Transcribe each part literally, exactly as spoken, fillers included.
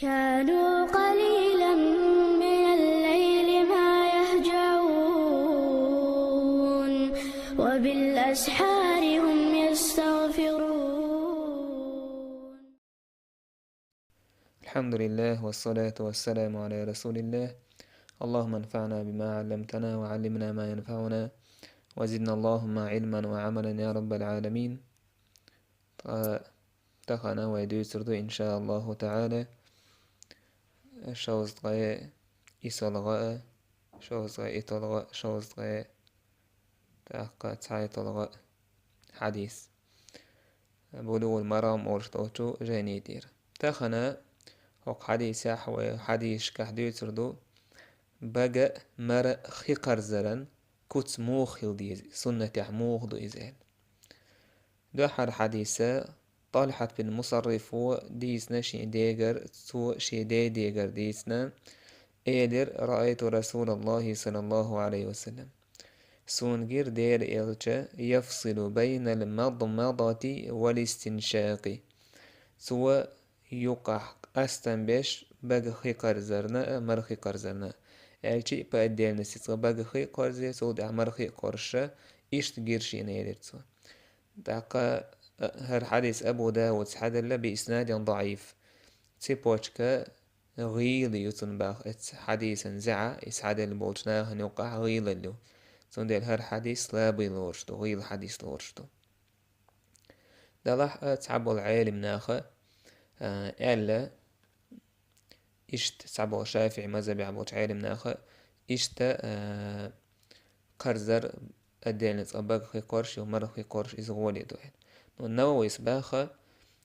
كانوا قليلا من الليل ما يهجعون، وبالأسحار هم يستغفرون. الحمد لله، والصلاة والسلام على رسول الله. اللهم انفعنا بما علمتنا، وعلمنا ما ينفعنا، وزدنا اللهم علما وعملا يا رب العالمين. Тха-, тахана вай дуьйцур ду, иншааллаху та'ала, шовзткъе исалгӀа, шовзткъе италгӀа, шовзткъе тӀаккха цхьайталгӀа хьадис. Булугъул Марам олуш долчу жайни тӀера. Тахана хӀокху хьадисехь вай хьадисашкахь дуьйцур ду, бага а, мара а хи кхарзаран куц муха хила деза, суннатехь муха ду иза аьлла. Дуьххьара хьадиса ТӀалхьат бин Мусаррифо дийцина шен дегара, цо шен ден дегара дийцина, элира: «Раайту Расулаллахи саллаллаху алейхи ва саллям». Суна гира Делан элча: «Яфсилу байнал мадмадати вал истиншакъи». Цо юкъахь къастам беш бага хи кхарзарна а, мара хи кхарзарна а. Аьлча а, по отдельности цкъа бага хи а кхорзий, цул тӀаьхьа мара хи а кхорша, иштта гира шена, элира цо. ТӀаккха, а, хӀара хьадис Абу Дауда хьаделла би иснадин даӀиф. Цепочка гӀийла ю цунна баха, эцца хьадисан зӀе, иза хьаделла болчу нахана юккъахь гӀийлалла ю. Цундела хӀара хьадис слабый лоруш ду, гӀийла хьадис лоруш ду. Делахь а цхьаболу Ӏелим наха, а, аьлла, иштта цхьаболу шафиӀи мазхабехь болчу Ӏелим наха, иштта, а, кхарзар отдельно цкъа бага хи кхорш ю, мара хи кхорш иза гӀоле ду аьлла. Ну, Нававис баха,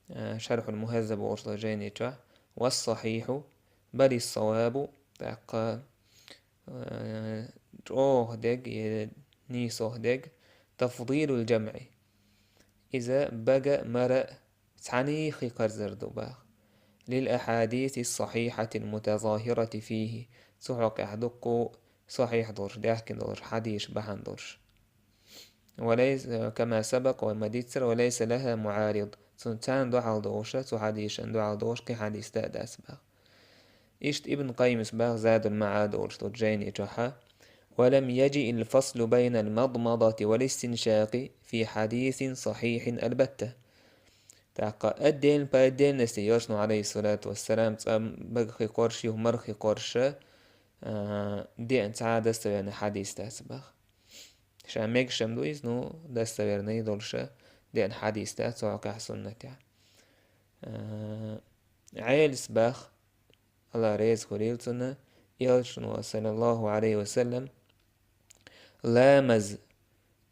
а, Шархьул Мухаззаб олуш долу жайни чохь: «Вассахьихьу, балис-савабу», тӀаккха, а, чӀогӀа дерг, е нийсо дерг, «тафдилул джамӀи». Иза бага а, мара а цхьаьна хи кхарзар ду баха. «Лил ахьадисис-сахьихьатил мутазахьирати фийхи». Цу хьокъехь дуккха а сахьихь долуш, даьхкина долуш, хьадисаш бахьана долуш. «Ва лайса, кама сабакъа», вай ма-дийццара, «ва лайса лаха муӀарид». Цунна царна дуьхьал долуша, цу хьадисашна дуьхьал долуш кхин хьадис да а дац баха. Иштта Ибн Къаййимас баха Задул МаӀад олуш долчу жайни чохьа: «Ва лам яджиъил фаслу байнал мадмадати вал истиншакъи фи хьадисин сахьихьин албатта». ТӀаккха отдельно по отдельности, элчано, алейхиссалату вассалам, цкъа бага хи кхорш, юха мара хи кхорша, а, деана цхьа а достоверный хьадис дац баха. Ша мегаш-м ду иза, ну, достоверный долуша деана хьадис дац цу хьокъехь суннатехь. А, Ӏелас баха, Алла реза хуьлийла цунна, элчано, саллаллаху алейхи ва саллям, ламаз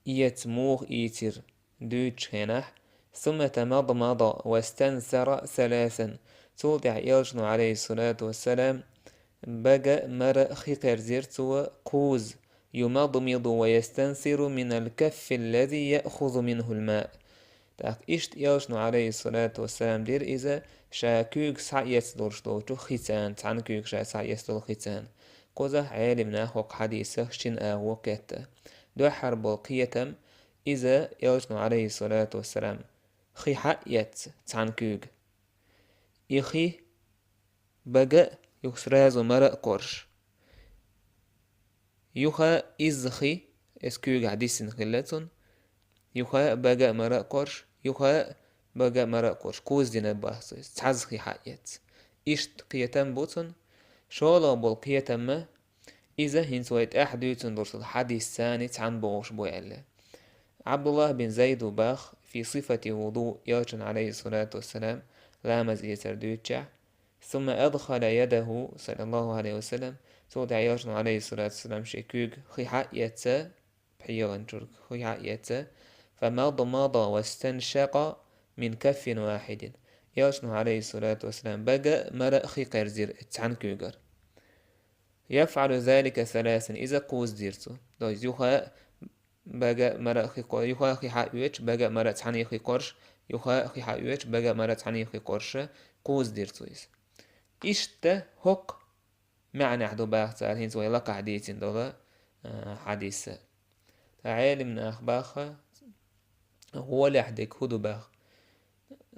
эца муха ийцира дуьйцучу хенахь: «Сумма тамадмада вастансара саласан». Цул тӀаьхьа элчано, алейхиссалату вассалам, бага а, мара а хи кхерзира цо кхузза: «Юмадмиду ва ястансиру минал каффи аллази яъхузу минхул маъ». ТӀаккха иштта элчано, алейхиссалату вассалам, дира иза, ша куьйга схьаэцдолуш долчу хица, цхьана куьйга ша схьаэцдолу хица. Кхузахь Ӏелам наха хӀокху хьадисах шина агӀо кхетта. Дуьххьара болу кхетам, иза элчано, алейхиссалату вассалам, хи схьаэцна цхьана куьйга. И хи бага а, юха сразу мара а кхорш. Юха изза хи, эс куьйгахь диссина хилла цунна, юха бага а, мара а кхорш, юха бага а, мара а кхорш, кхузза дина баха цо иза, цхьазза хи схьаэцна. Иштта кхетам бу цунна. ШолгӀа болу кхетам а, иза хӀинца вай тӀаьхьа дуьйцун долуш долу хьадисца цхьаьна богӀуш бу аьлла. Абдуллах бин Зайд баха фи сифати вуду, элчан, алейхиссалату вассалам, ламаз эцар дуьйцучехь: «Сумма адхала ядаху, саллаллаху алейхи ва саллям», цул тӀаьхьа элчано, алейхиссалату вассалам, шен куьйга хи схьаэцна, пхьегӀан чуьра хи схьаэцна, «фамадмада вастаншакъа мин каффин вахидин». Элчано, алейхиссалату вассалам, бага а, мара а хи кхерзира цхьана куьйгара. «Яфъалу залика саласан», иза кхузза дира цо. То есть юха бага а, мара а хи кхо-, юха хи схьаоьцуш, бага а, мара а цхьаьна хи кхорш, юха хи схьаоьцуш, бага а, мара а цхьаьна хи кхорша, кхузза дира цо иза. Иштта хӀокху маьӀнехь ду баха цара хӀинца вай лакхахь дийцина долу, а, хьадис. Ткъа Ӏелам наха баха, гӀолехь дерг хӀун ду баха?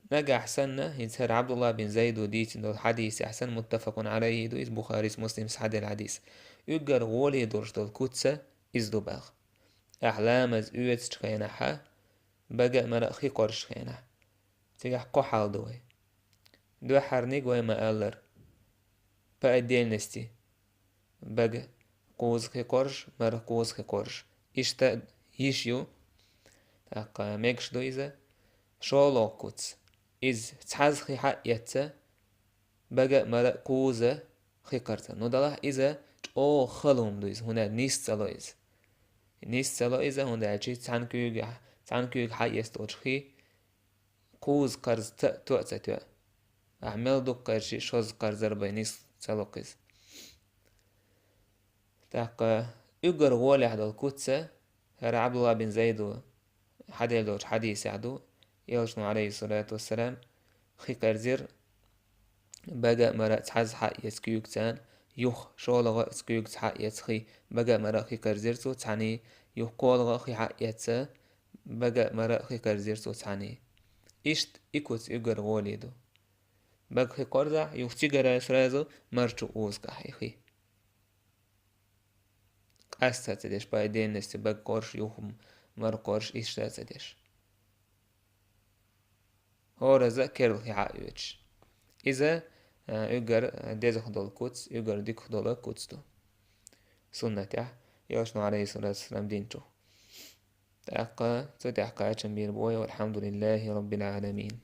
Нагахь санна, хӀинца хӀара Ӏабдуллахь бин Зайда дийцина долу хьадисехь санна, муттафакъун Ӏалайхи ду иза, Бухарис, Муслимс хьадина хьадис. Уггар гӀоле долуш долу куц иза ду боху. Ахь ламаз оьцучу хенахь, бага а, мара а хи кхорзучу хенахь. Цигахь кхо хьал ду вай. Дуьххьарниг вай ма-аллара, по отдельности. Бага кхуза хи кхорзуш, мара кхуза хи кхорзуш. Иштта йиш ю. ТӀаккха мегаш ду иза. ШолгӀа куц. Иза цхьаьзза хи хьаэцна, бага а, мара а кхуза хи кхарзар. Ну, делахь иза чӀогӀа хала хӀума ду иза, хӀунда аьлча нис ца ло иза. Нис ца ло иза, хӀунда аьлча цхьана куьйгахь, цхьана куьйга хьаэцна долчу хи кхуза кхарза тоьа а ца тоьа. Ахь мел дукха кхерчи, шозза кхарзар бен нис ца ло-кх иза. ТӀаккха уггар гӀолехь долу куц, хӀара Ӏабдуллахь бин Зайда хьаделла долчу хьадисехь ду, Элчано, Ӏалайхиссалату вассалам, хи кхерзира бага а, мара а цхьаьзза хьаэцна куьйгаца, юха шолгӀа а куьйгаца хьаэцна хи, бага а, мара а хи кхерзира цо цхьаьний, юха кхоалгӀа а хи хьаэцна, бага а, мара а хи кхерзира цо цхьаьний. Иштта и куц уггар гӀоле ду. Бага хи кхорзахь, юха цигара сразу мара чу озакъахь и хи. Къаста ца деш, по отдельности бага кхорзуш, юха мара кхорзуш, иштта ца деш. ХӀоразза а керла хи хьаоьцуш. Иза, а, уггар, а, дезах долу куц, уггар диках долу куц ду. Суннатехь, Элчано, Ӏалайхиссалату вассалам, динчух. ТӀаккха цу тӀехь кхачам бийр бу вай, валхьамдулиллахӀи раббил Ӏаламин.